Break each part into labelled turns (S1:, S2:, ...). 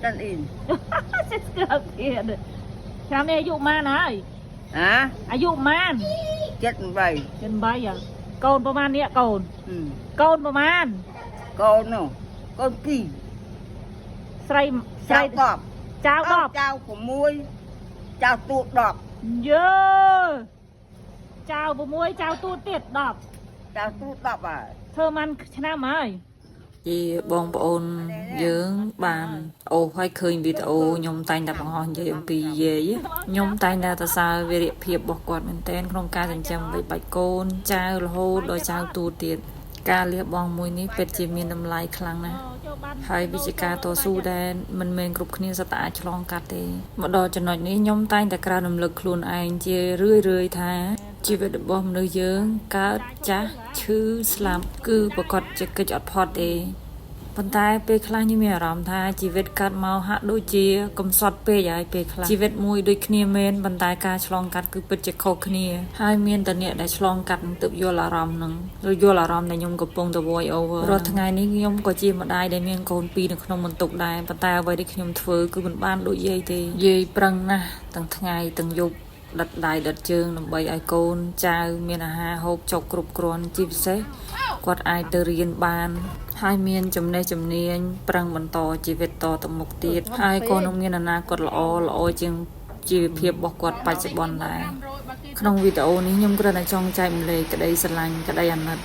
S1: ចិនអ៊ីន
S2: ចេះស្គាល់ទៀតឆ្នាំនេះអាយុប៉ុន្មានហើយ
S1: ហ៎
S2: អាយុប៉ុន្មាន
S1: 78
S2: 78ហ៎កូនប្រហែលនេះកូន
S1: ហឹមក
S2: ូនប្រហែល
S1: កូននោះកូនពីរ
S2: ស្រីស្
S1: ចៅ
S2: រី
S1: 10
S2: ចៅ10
S1: ចៅ6ចៅទូ10
S2: យើចៅ6ចៅទូទៀត10
S1: ចៅទូ10ហើយ
S2: ធ្វើមិនឆ្នាំហើយ
S3: ជាបងប្អូនយើងបានអូសឲ្យឃើញវីដេអូខ្ញុំតែងតែបង្ហោះនិយាយអំពីយាយខ្ញុំតែងតែសរសើរវីរភាពរបស់គាត់មែនទែនក្នុងការចិញ្ចឹមបីបាច់កូនចៅរហូតដល់ចៅទូទៀតការលះបង់មួយនេះពិតជាមានតម្លៃខ្លាំងណាស់ ហើយវាជាការតស៊ូដែលមិនមែនគ្រប់គ្នាសុទ្ធតែអាចឆ្លងកាត់ទេមកដល់ចំណុចនេះខ្ញុំតែងតែក្រើនរំលឹកខ្លួនឯងជារឿយរឿយៗថាជីវិតរបស់មនុស្សយើងកើតចាស់ឈឺស្លាប់គឺប្រកាសជាកិច្ចអត់ផុតទេប៉ុន្តែពេលខ្លះខ្ញុំមានអារម្មណ៍ថាជីវិតកើតមកហាក់ដូចជាកំសត់ពេកហើយពេលខ្លះជីវិតមួយដូចគ្នាមែនប៉ុន្តែការឆ្លងកាត់គឺពិតជាខុសគ្នាហើយមានតែអ្នកដែលឆ្លងកាត់នឹងទើបយល់អារម្មណ៍នឹងឬយល់អារម្មណ៍ដែលខ្ញុំកំពុងតែ voice over រាល់ថ្ងៃនេះខ្ញុំក៏ជាម្ដាយដែលមានកូនពីរនៅក្នុងបន្ទុកដែរប៉ុន្តែអ្វីដែលខ្ញុំធ្វើគឺមិនបានដូចយាយទេយាយប្រឹងណាស់ទាំងថ្ងៃទាំងយប់ដិតដៃដិតជើងដើម្បីឲ្យកូនចៅមានអាហារហូបចុកគ្រប់គ្រាន់ជាពិសេសគាត់អាចទៅរៀនបាន ហើយមានចំណេះជំនាញប្រឹងបន្តជីវិតតទៅមុខទៀតហើយក៏នឹងមានអនាគតល្អល្អជាងជីវភាពរបស់គាត់បច្ចុប្បន្នដែរក្នុងវីដេអូនេះខ្ញុំគ្រាន់តែចង់ចែករំលែកក្តីស្រឡាញ់ក្តីអាណិត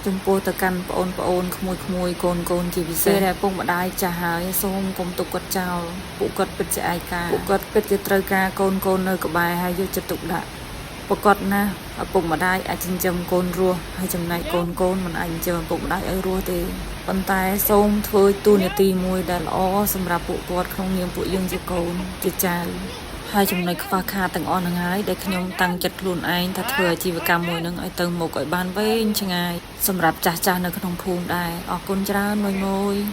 S3: ចំពោះទៅកាន់ប្អូនប្អូនក្មួយក្មួយកូនកូនជាពិសេសដែលឪពុកម្ដាយចាស់ហើយសូមកុំទុកគាត់ចោលពួកគាត់ពិតជាឯកាពួកគាត់ពិតជាត្រូវការកូនកូននៅក្បែរហើយយកចិត្តទុកដាក់ប្រកបណាស់ឪពុកម្ដាយអាចចិញ្ចឹមកូនរស់ហើយចំណែកកូនកូនមិនអាចចិញ្ចឹមឪពុកម្ដាយឲ្យរស់ទេប៉ុន្តែសូមធ្វើតួនាទីមួយដែលល្អសម្រាប់ពួកគាត់ក្នុងនាមពួកយើងជាកូនជាចៅហើយចំណុចខ្វះខាតទាំងអស់ហ្នឹងហើយដែលខ្ញុំតាំងចិត្តខ្លួនឯងថាធ្វើអាជីវកម្មមួយហ្នឹងឲ្យទៅមុខឲ្យបានវែងឆ្ងាយសម្រាប់ចាស់ៗនៅក្នុងភូមិដែរអរគុណច្រើនមួយមួយ។